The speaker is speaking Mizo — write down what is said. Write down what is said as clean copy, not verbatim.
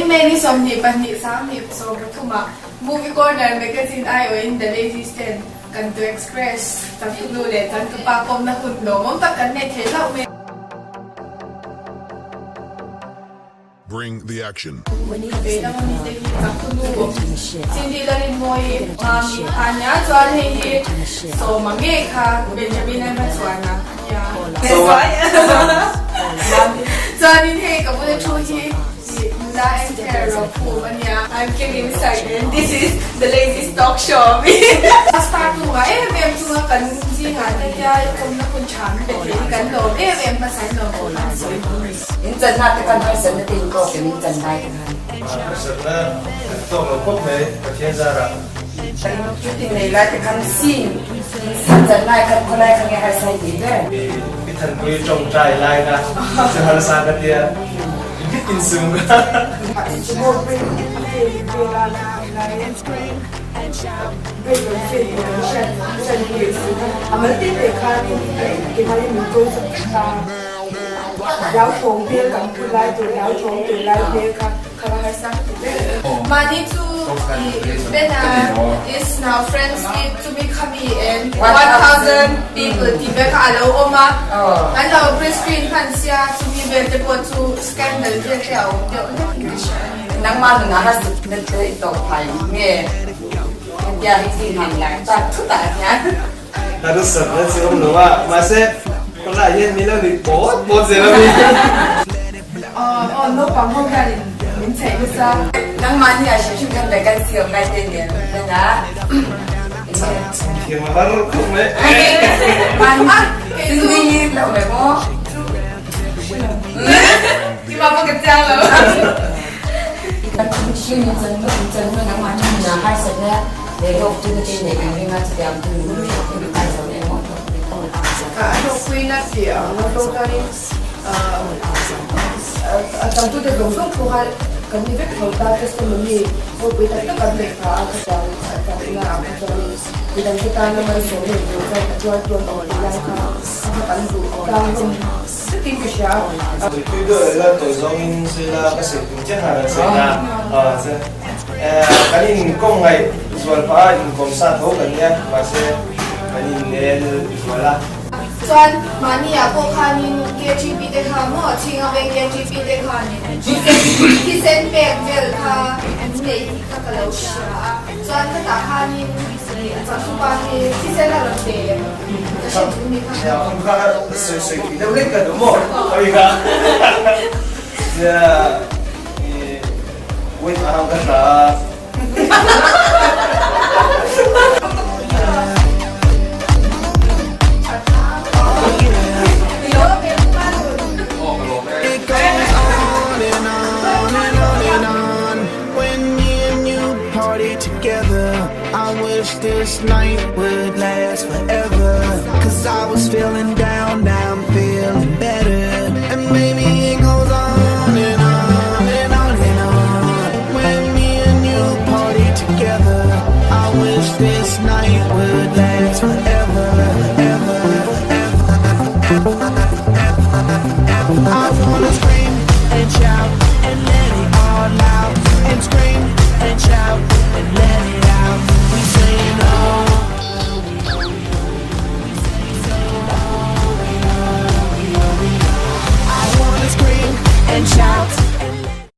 May ni 22 20 ah Movie Corner Magazine aiawhin The Lazy Stand kan tu Express changtunu leh changtupa kawmna hun lawmawm tak kan nei thei hlauh mai. Bring the action. Veilam ami te hi changtunu Cindy Larinmawii Mami kha a nia chuan hei hi Sawma ngei kha Benjamin a hmachhuan a nia. Chuanin hei ka bula thu hi Ih nula en her rawh khum a nia. I'm killing silent this is the laziest talk show a mi. A star tu ngah em em chunga kan zingah te hian kawmna hun tha an pe thei hi kan lawm em em hmasa in lawm pawh kan sawi duh a ni. In channa te khan harsatna te in tawk em in chan lai te khan. Harsatna kan tawk lo khawp mai Pathian zarah. Kan chuti nei lai te khan sin in chan lai khan khawlai kha nge harsa i tih ber. I thanpui tawngtai lai kha chu harsa ka tia bit in sum ka. Mahni chu i Bena is now friends with chumi khami and 1000 people tih vel kha a lo awm a, an lo print screen hman sia chumi vel te pawh chu scandal vel te a awm deuh hlek in ka hria a ni. Nangmah nunah harsatna te i tawk phai nge hetia hi thil han lar tak thut ah hian. Harsatna chu awm lo a, mahse khawlai hian min lo nuih pawt pawt zel a mi. Aw naupang ho hian in min chheih nasa. Nangmahni ah hrim hrim khan vacancy awm lai te nen hman a. Thiam a har khawp mai. Mahni Cindy hi la awm em aw. Keimah pawh ka chiang lo. Hring in chan in chan hnu nangmahni hmunah harsatna leh hlawkpuina te neih kan ring a chutiang chu min kai zo em aw. A hlawkpuina tih ang zawng chuanin A changtute zawng zawng pawh kha kan ni vek tho ta, testimony ropui tak tak an neih phah a, khatiang a changna ah kha chuanin midangte tana malsawm nei tur chuan a tuar tuan awm tih lai kha a kha kan duh tlang hlawm zetin ka hria. Tui deuh la tawi zawngin sawi la ka sawi tum chiah nghal an sawi na kan inkawm ngaih zual phah a inkawm sa tho kan nia mahse kan innel zual a. Chuan mahni ah pawh khanin KGP te kha maw chhinga veng KGP te khanin thisen pek vel kha an neih tih kha ka lo hria a, chuan khatah khanin changtupa hi thisen a rawn pe ka hre chu mi kha. Kha sawi sawi tih deuh lek ka duh maw khawi kha tia wait a hang ka tla a.